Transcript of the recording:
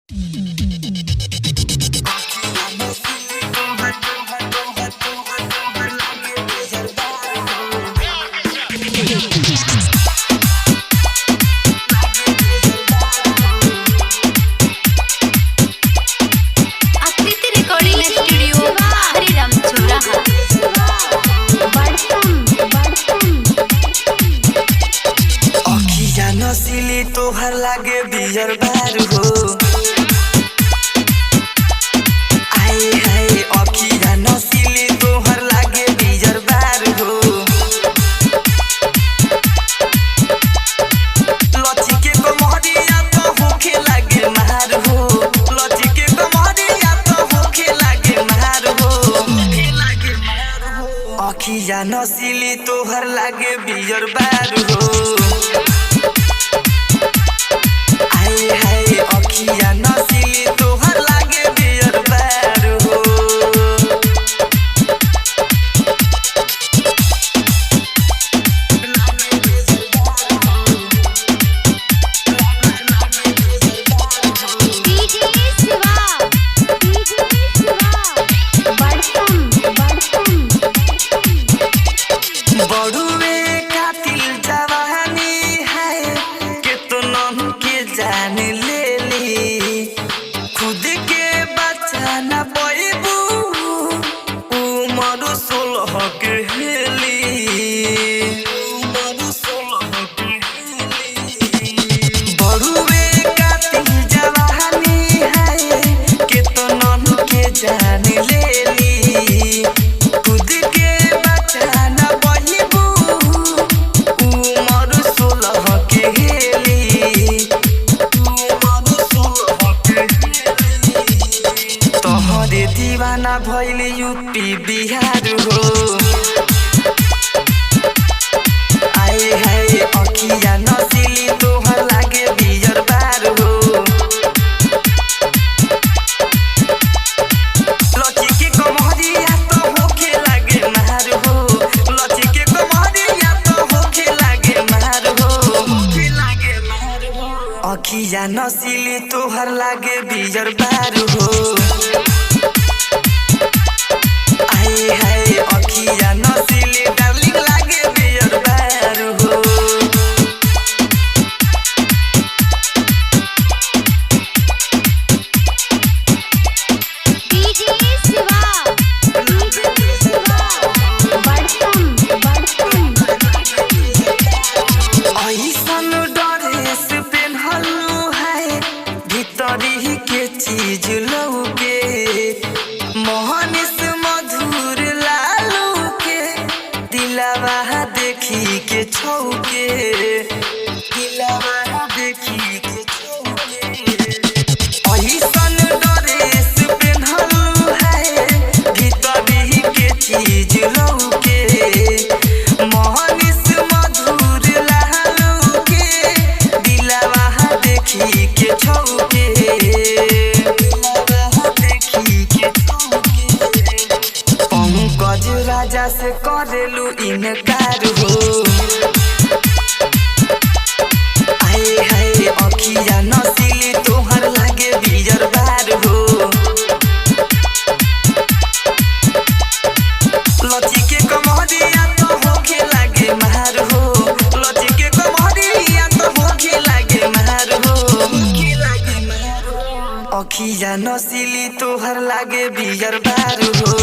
आकृति recording studio Hariram चौराहा। अखिया नसीली तोहर लागे बियर बार हो। आए हाय, अखिया नसीली तोहर लागे बियर बार हो। लचिके कमरिया तो होखे लागे मार हो। लचिके कमरिया तो होखे लागे मार हो। अखिया नसीली तोहर लागे बियर बार हो। आए हाय, अखिया नसीली तोहर लागे बियर बार हो। DJ Shiva, DJ Shiva, बड़सम बड़सम। बड़ुए कातिल जवानी है, केतनन के जान ले ली। खुद के बचा न पैबू, उमर 16 के हेली। उमर 16 के हेली। बड़ुए कातिल जवानी है, केतनन के जान ले ली। खुद के बचा न पैबू, उमर 16 के हेली। उमर 16 के हेली। तोहरे दीवाना भइल यूपी बिहार हो। आए हाय, अखिया नसीली तोहर लागे बियर बार हो। लचिके कमरिया तो होखे लागे मार हो। लचिके कमरिया तो होखे लागे मार हो। अखिया नसीली तोहर लागे बियर बार हो। आए हाय, अखिया नसीली डार्लिंग लागे बियर बार हो। डीजे शिवा, डीजे शिवा, बड़सम बड़सम। ऐसन ड्रेस पेन्हलू है, भीतरी के चीज लौके। मोहनिस मधुर लालू के दिलावा देखी के छौके। दिलावा देखी के छौके। ऐसन ड्रेस पेन्हलू है, भीतरी के चीज लौके। मोहनिस मधुर लालू के दिलावा देखी के छौके। दिलावा देखी के छौके। पंकज राजा से करेलू इनकार हो। आए हाय, अखिया नसीली तोहर लागे बियर बार हो। लचिके कमरिया तो होखे लागे मार हो। लचिके कमरिया तो होखे लागे मार हो। अखिया नसीली तोहर लागे बियर बार हो।